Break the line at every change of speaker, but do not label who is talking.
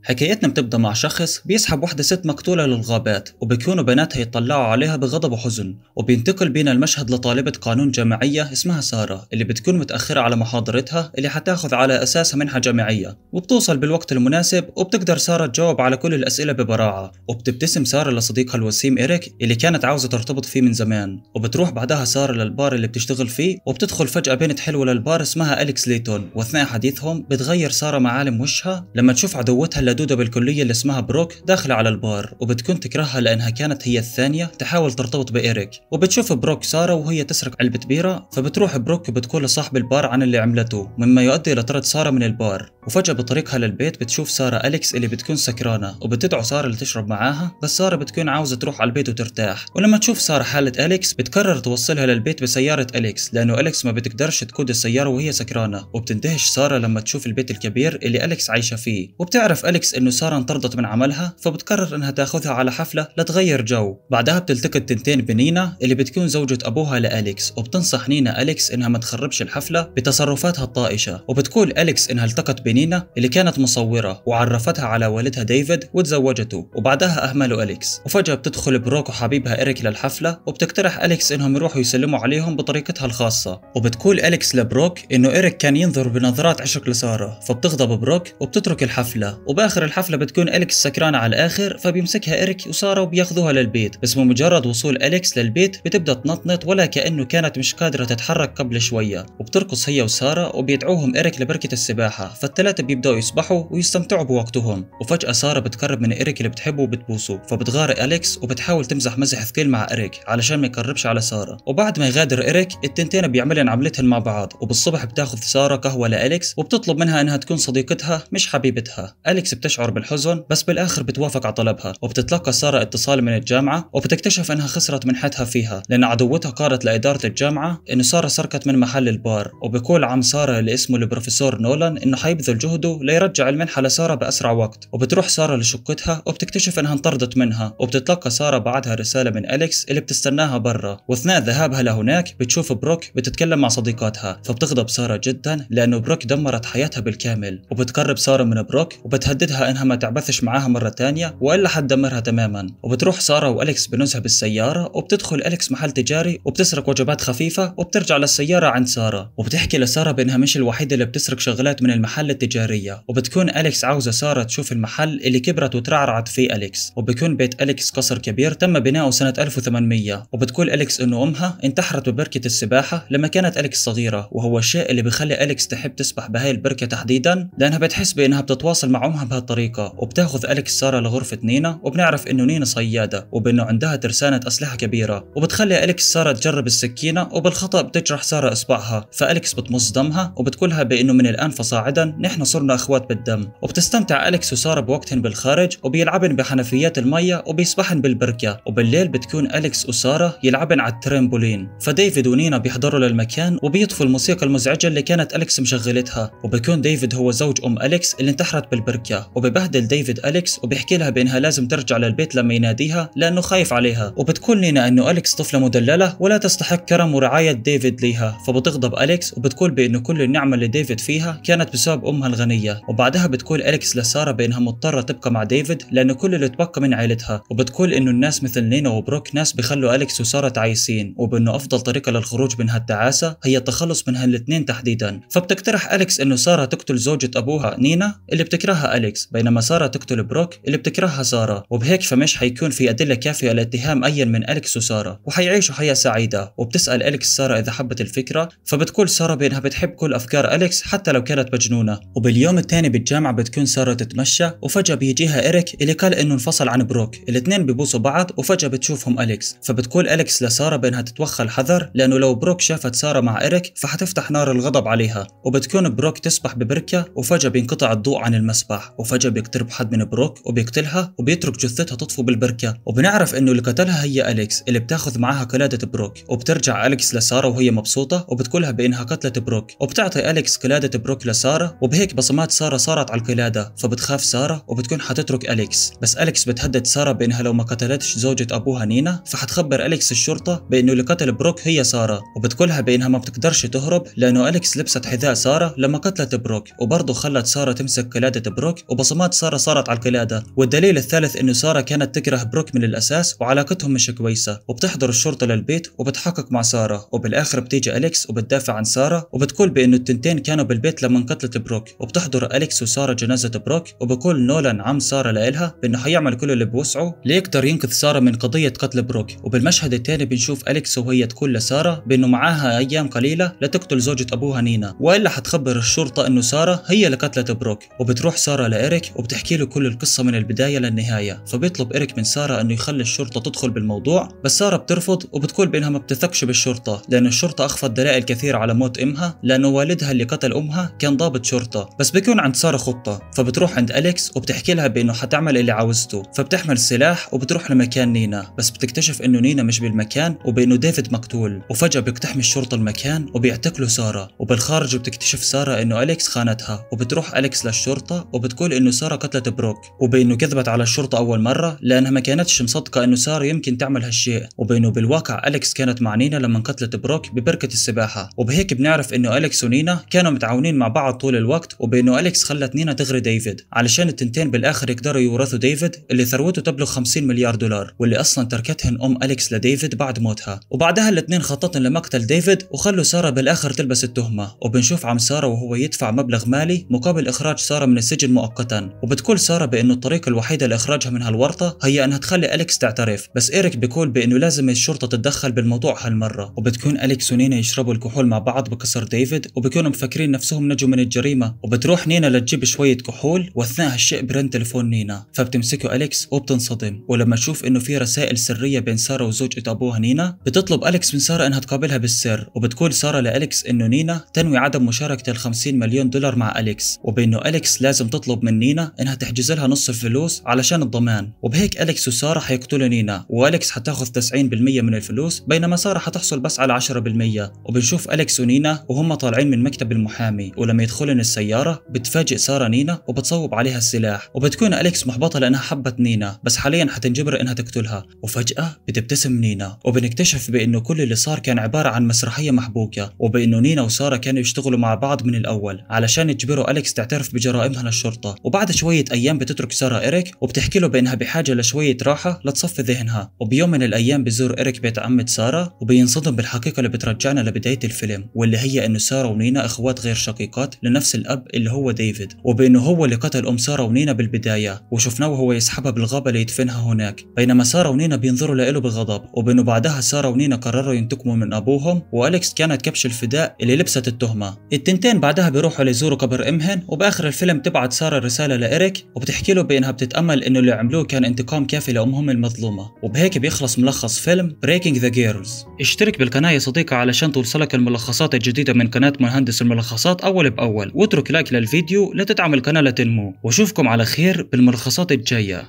حكايتنا بتبدا مع شخص بيسحب واحدة ست مقتولة للغابات، وبيكونوا بناتها يطلعوا عليها بغضب وحزن. وبينتقل بينا المشهد لطالبة قانون جامعية اسمها سارة، اللي بتكون متأخرة على محاضرتها اللي حتاخذ على أساسها منحة جامعية، وبتوصل بالوقت المناسب وبتقدر سارة تجاوب على كل الأسئلة ببراعة. وبتبتسم سارة لصديقها الوسيم إيريك اللي كانت عاوزة ترتبط فيه من زمان. وبتروح بعدها سارة للبار اللي بتشتغل فيه، وبتدخل فجأة بنت حلوة للبار اسمها أليكس ليتون. وأثناء حديثهم بتغير سارة معالم وشها لما تشوف عدوتها اللدودة بالكلية اللي اسمها بروك داخلة على البار، وبتكون تكرهها لأنها كانت هي الثانية تحاول ترتبط بإيريك. وبتشوف بروك سارة وهي تسرق علبة بيرة، فبتروح بروك وبتقول لصاحب البار عن اللي عملته، مما يؤدي إلى طرد سارة من البار. وفجأة بطريقها للبيت بتشوف سارة أليكس اللي بتكون سكرانة، وبتدعو سارة لتشرب معاها، بس سارة بتكون عاوزة تروح على البيت وترتاح. ولما تشوف سارة حالة أليكس بتقرر توصلها للبيت بسيارة أليكس، لأنه أليكس ما بتقدرش تقود السيارة وهي سكرانة. وبتندهش سارة لما تشوف البيت الكبير اللي أليكس عايشة فيه، وبتعرف أليكس إنه سارة انطردت من عملها، فبتقرر إنها تاخذها على حفلة لتغير جو. بعدها بتلتقي التنتين بنينا اللي بتكون زوجة أبوها لأليكس، وبتنصح نينا أليكس إنها ما تخربش الحفلة بتصرفاتها الطائشة. وبتقول أليكس إنها التقت بنينا اللي كانت مصورة وعرفتها على والدها ديفيد وتزوجته، وبعدها أهملوا أليكس. وفجأة بتدخل بروك وحبيبها إيريك للحفلة، وبتقترح أليكس إنهم يروحوا يسلموا عليهم بطريقتها الخاصة. وبتقول أليكس لبروك إنه إيريك كان ينظر بنظرات عشق لسارة، فبتغضب بروك وبتترك الحفلة. وبآخر الحفلة بتكون أليكس سكرانة على الآخر، فبيمسكها إيريك وسارة وبياخذوها للبيت. بس بمجرد وصول أليكس للبيت بتبدأ تنطنط ولا كأنه كانت مش قادرة تتحرك قبل شوية، وبترقص هي وسارة وبيدعوهم إيريك لبركة السباحة، فالثلاثة بيبدأوا يسبحوا ويستمتعوا بوقتهم. وفجأة سارة بتقرب من إيريك اللي بتحبه وبتبوسه، فبتغار أليكس وبتحاول تمزح مزح ثقيل مع إيريك علشان ما يقربش على سارة. وبعد ما يغادر إيريك التنتين بيعملن عملتهن مع بعض. وبالصبح بتاخذ سارة قهوة لأليكس وبتطلب منها انها تكون صديقتها مش حبيبتها. أليكس بتشعر بالحزن بس بالاخر بتوافق على طلبها. وبتتلقى سارة اتصال من الجامعة وبتكتشف انها خسرت منحتها فيها، لان عدوتها قالت لإدارة الجامعة انه سارة سرقت من محل البار. وبيقول عم سارة اللي اسمه البروفيسور نولان انه حيبذل جهده ليرجع المنحة لسارة بأسرع وقت. وبتروح سارة لشقتها وبتكتشف انها انطردت منها. وبتتلقى سارة بعدها رسالة من أليكس اللي بتستناها برا، واثناء ذهابها لهناك بتشوف بروك بتتكلم مع صديقاتها، فبتغضب سارة جدا لأنه بروك دمرت حياتها بالكامل. وبتقرب سارة من بروك وبتهددها انها ما تعبثش معاها مرة تانية والا حتدمرها تماما. وبتروح سارة وأليكس بنزهة بالسيارة، وبتدخل أليكس محل تجاري وبتسرق وجبات خفيفة وبترجع للسيارة عند سارة. وبتحكي لسارة بانها مش الوحيدة اللي بتسرق شغلات من المحل التجارية. وبتكون أليكس عاوزة سارة تشوف المحل اللي كبرت وترعرعت فيه أليكس. وبيكون بيت أليكس قصر كبير تم بناؤه سنة 1800. وبتقول أليكس انه امها انتحرت ببركة السباحة لما كانت أليكس صغيرة، وهو الشيء اللي بخلي أليكس تحب تسبح بهاي البركة تحديدا لأنها بتحس بأنها بتتواصل مع أمها بهالطريقة. وبتاخذ أليكس سارة لغرفة نينا، وبنعرف إنه نينا صيادة وبأنه عندها ترسانة أسلحة كبيرة. وبتخلي أليكس سارة تجرب السكينة وبالخطأ بتجرح سارة إصبعها، فأليكس بتمص دمها وبتقولها بأنه من الآن فصاعدا نحن صرنا أخوات بالدم. وبتستمتع أليكس وسارة بوقتهن بالخارج وبيلعبن بحنفيات المية وبيسبحن بالبركة. وبالليل بتكون أليكس وسارة يلعبن على الترامبولين، فديفيد ونينا بيحضروا للمكان وبيطفوا الموسيقى المزعجة اللي كانت أليكس مشغلتها. وبيكون ديفيد هو زوج أم أليكس اللي انتحرت بالبركة، وببهدل ديفيد أليكس وبيحكي لها بأنها لازم ترجع للبيت لما يناديها لأنه خايف عليها. وبتقول نينا إنه أليكس طفلة مدللة ولا تستحق كرم ورعاية ديفيد ليها، فبتغضب أليكس وبتقول بأنه كل النعمة اللي ديفيد فيها كانت بسبب أمها الغنية. وبعدها بتقول أليكس لسارة بأنها مضطرة تبقى مع ديفيد لأنه كل اللي تبقى من عائلتها. وبتقول إنه الناس مثل نينا وبروك ناس بخلوا أليكس وسارة تعيسين، وبأنه أفضل طريقة للخروج من هالتعاسة هي التخلص من هالاثنين تحديدا. فبتقترح أليكس إنه سارة تقتل زوجة أبوها نينا اللي بتكرهها أليكس، بينما سارة تقتل بروك اللي بتكرهها سارة. وبهيك فمش حيكون في أدلة كافية لاتهام أي من أليكس وسارة، وحيعيشوا حياة سعيدة. وبتسأل أليكس سارة إذا حبت الفكرة، فبتقول سارة بأنها بتحب كل أفكار أليكس حتى لو كانت مجنونة. وباليوم الثاني بالجامعة بتكون سارة تتمشى، وفجأة بيجيها إيريك اللي قال إنه انفصل عن بروك. الاثنين بيبوسوا بعض وفجأة بتشوفهم أليكس، فبتقول أليكس لسارة بأنها تتوخى الحذر لأنه لو بروك شافت سارة مع إيريك فحتفتح نار الغضب عليها. وبتكون بروك تسبح ببركة وفجأة بينقطع الضوء عن المسبح، وفجأة بيقترب حد من بروك وبيقتلها وبيترك جثتها تطفو بالبركة. وبنعرف إنه اللي قتلها هي أليكس اللي بتاخذ معاها قلادة بروك. وبترجع أليكس لسارة وهي مبسوطة وبتقولها بأنها قتلت بروك، وبتعطي أليكس قلادة بروك لسارة، وبهيك بصمات سارة صارت على القلادة. فبتخاف سارة وبتكون حتترك أليكس، بس أليكس بتهدد سارة بأنها لو ما قتلتش زوجة أبوها نينا فحتخبر أليكس الشرطة بأنه اللي قتل بروك هي سارة. وبتقولها بأنها ما بتقدرش تهرب لأنه أليكس لبست حذاء سارة لما قتلت بروك، وبرضه خلت سارة تمسك قلادة بروك. وبصمات سارة صارت على القلادة، والدليل الثالث انه سارة كانت تكره بروك من الاساس وعلاقتهم مش كويسة. وبتحضر الشرطة للبيت وبتحقق مع سارة، وبالاخر بتيجي أليكس وبتدافع عن سارة وبتقول بانه التنتين كانوا بالبيت لما انقتلت بروك. وبتحضر أليكس وسارة جنازة بروك، وبقول نولان عم سارة لإلها بانه حيعمل كل اللي بوسعه ليقدر ينقذ سارة من قضية قتل بروك. وبالمشهد الثاني بنشوف أليكس وهي تقول لسارة بانه معاها ايام قليلة لتقتل زوجة ابوها نينا، والا حتخبر الشرطة انه سارة هي اللي قتلت بروك. وبتروح سارة لإريك وبتحكي له كل القصة من البداية للنهاية، فبيطلب إريك من سارة انه يخلي الشرطة تدخل بالموضوع، بس سارة بترفض وبتقول بانها ما بتثقش بالشرطة لأن الشرطة أخفت دلائل كثيرة على موت امها، لأنه والدها اللي قتل امها كان ضابط شرطة. بس بيكون عند سارة خطة، فبتروح عند أليكس وبتحكي لها بانه حتعمل اللي عاوزته، فبتحمل سلاح وبتروح لمكان نينا، بس بتكتشف انه نينا مش بالمكان وبانه ديفيد مقتول. وفجأة بيقتحم الشرطة المكان وبيعتقلوا سارة، وبالخارج بتكتشف سارة انه أليكس خانتها، وبتروح أليكس للشرطة وبتقول انه سارة قتلت بروك، وبانه كذبت على الشرطة اول مرة لانها ما كانتش مصدقة انه سارة يمكن تعمل هالشيء، وبانه بالواقع أليكس كانت مع نينا لما قتلت بروك ببركة السباحة. وبهيك بنعرف انه أليكس ونينا كانوا متعاونين مع بعض طول الوقت، وبانه أليكس خلت نينا تغري ديفيد علشان التنتين بالاخر يقدروا يورثوا ديفيد اللي ثروته تبلغ 50 مليار دولار، واللي اصلا تركتهن ام أليكس لديفيد بعد موتها. وبعدها الاثنين خططن لمقتل ديفيد وخلوا سارة بالاخر تلبس التهمة. وبنشوف عم سارة وهو يدفع مبلغ مالي مقابل اخراج سارة من السجن مؤقتا، وبتقول سارة بانه الطريقة الوحيدة لاخراجها من هالورطة هي انها تخلي أليكس تعترف، بس إيريك بيقول بانه لازم الشرطة تتدخل بالموضوع هالمرة. وبتكون أليكس ونينا يشربوا الكحول مع بعض بقصر ديفيد، وبيكونوا مفكرين نفسهم نجوا من الجريمة. وبتروح نينا لتجيب شوية كحول، واثناء هالشيء برن تليفون نينا، فبتمسكه أليكس وبتنصدم، ولما تشوف انه في رسائل سرية بين سارة وزوجة ابوها نينا، بتطلب أليكس من سارة انها تقابلها بالسر. وبتقول سارة لأليكس انه نينا تنوي عدم مشاركة ال 50 مليون دولار مع أليكس، وبانه أليكس لازم تطلب من نينا انها تحجز لها نص الفلوس علشان الضمان. وبهيك أليكس وسارة حيقتلوا نينا، وأليكس حتاخذ 90% من الفلوس بينما سارة حتحصل بس على 10%. وبنشوف أليكس ونينا وهم طالعين من مكتب المحامي، ولما يدخلن السيارة بتفاجئ سارة نينا وبتصوب عليها السلاح، وبتكون أليكس محبطة لأنها حبت نينا، بس حاليا حتنجبر انها تقتلها. وفجأة بتبتسم نينا، وبنكتشف بانه كل اللي صار كان عبارة عن مسرحية محبوكة، وبانه نينا وسارة كانوا يشتغلوا مع بعض من الأول علشان يجبروا أليكس تعترف بجرائمها للشرطة. وبعد شوية أيام بتترك سارة إريك وبتحكي له بأنها بحاجة لشوية راحة لتصفي ذهنها. وبيوم من الأيام بزور إريك بيت عمة سارة، وبينصدم بالحقيقة اللي بترجعنا لبداية الفيلم، واللي هي إنه سارة ونينا إخوات غير شقيقات لنفس الأب اللي هو ديفيد، وبأنه هو اللي قتل أم سارة ونينا بالبداية، وشفناه وهو يسحبها بالغابة ليدفنها هناك، بينما سارة ونينا بينظروا له بغضب. وبأنه بعدها سارة ونينا قرروا ينتقموا من أبوهم، وأليكس كانت كبش الفداء اللي لبست التهمة. التنتين بعدها بيروحوا ليزوروا قبر أمهن، وبآخر الفيلم تبعت سارة رسالة لإريك وبتحكي له بأنها بتتأمل إنه اللي عملوه كان انتقام كافي لأمهم المظلومة. وبهيك بيخلص ملخص فيلم Breaking the Girls. اشترك بالقناة يا صديقي علشان توصلك الملخصات الجديدة من قناة مهندس الملخصات أول بأول، واترك like للفيديو لتدعم القناة لتنمو، واشوفكم على خير بالملخصات الجاية.